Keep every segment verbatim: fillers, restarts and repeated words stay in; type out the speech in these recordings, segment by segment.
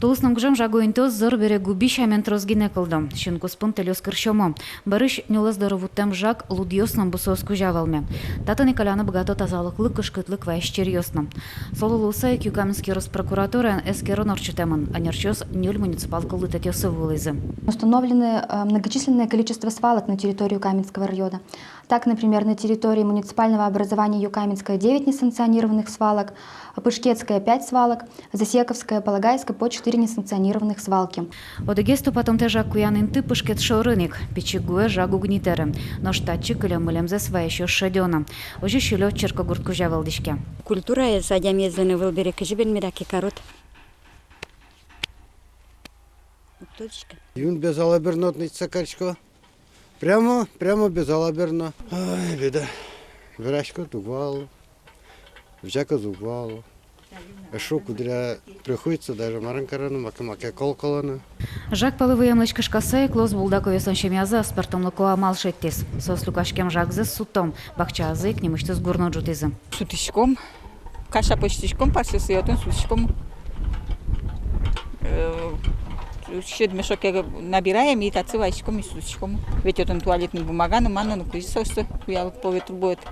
Тулыс но гужем жаго интыос зор бере губи сямен трос гинэ кылдо. Синкуспын тэльёс кырсёмо. Бӧрысь нюлэс доры вуттэм жаг лудъёс но бусыос кузя вӧлме. Татын ик кӧляны быгато тазалыклы кышкытлык вайись черъёс но. Солы луыса ик Юкаменск ёрос прокуратураын эскерон ортчытэмын, ӧнерчиос ньыль муниципал кылдытэтъёсы вуылӥзы. Установлены, э, многочисленное количество свалок на территории Юкаменского района. Так, например, на территории муниципального образования Юкаменское девять несанкционированных свалок, Пышкетское пять свалок, Засековское, Полагайское по четыре несанкционированных свалки. Одӥгез тупатонтэм жаг куян инты Пышкет шорын ик, пичи гуэ жаг уг ни тэры. Нош татчы кылем-мылемзэс вайисьёс шедё на. Озьы сӥлё Черкогурт кузя вӧлдӥське. Культураез адямиез ӧвӧл бере кызьы бен меда ке карод. Уг тодӥськы. Юн безалаберно относиться карисько. Прямо, прямо безалаберно. Ай, беда. Вераськод — уг вало. Визякод — уг вало. Эшшо куддыръя приходится даже марым карыны, маке-маке кол кулэ карыны. Жаг палы выемлэсь кышкаса ик Лос Булдаковъёслэн семьязы аспӧртэмлыко амал шедьтӥз. Соос люкаськем жагзэс сутом, бакчаязы ик нимысьтыз гур но ӝутӥзы. Сутӥськом, каша пӧзьтӥськом, парсьёссэ отын сутӥськом. Э, сьӧд мешоке набираем и татчы вайиськом и сутӥськом. Ведь отын туалетный бумага но, мар но, ну, кызьы соосты куялык пол ветло, быдэс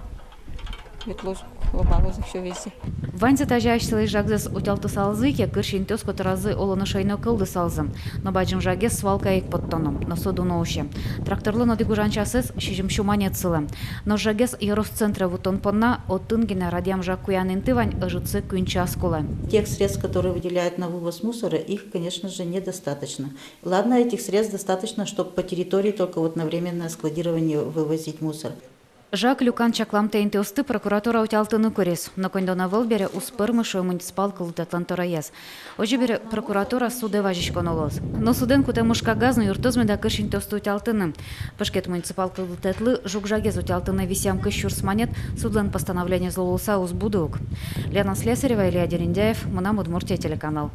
ветлоз, лобалоз ещё везде. Ваньзэ тазьы асьсэлэсь жагзэс утялтысалзы ке, кырсь интыос котыразы улон ышей но кылдысалзы. Но бадӟым жагез свалкае ик поттоно, но со дуно усе. Тракторлэн одӥг ужан часэз сизьым сю манет сылэ. Нош жагез ёрос центре вуттон понна отын гинэ радъям жаг куян инты вань, ӧжытсэ куинь час кулэ. Тех средств, которые выделяют на вывоз мусора, их, конечно же, недостаточно. Ладно, этих средств достаточно, чтобы по территории только вот на временное складирование вывозить мусор. Жаг люкан чакламтэ интыосты прокуратура утялтыны куриз, но коньдон ӧвӧл бере уз пӧрмы, шуэ муниципал кылдытэтлэн тӧроез. Озьы бере прокуратура судэ вазиськоно луоз. Но судэн кутэм ужкагаз но юрттоз меда кырсь интыосты утялтыны. Пышкет муниципал кылдытэтлы жуг жагез утялтыны висъям кызь сюрс манет судлэн постановлениез луыса уз буды ук. Лена Слесарева, Илья Дерендяев, «Мынам Удмуртие» телеканал.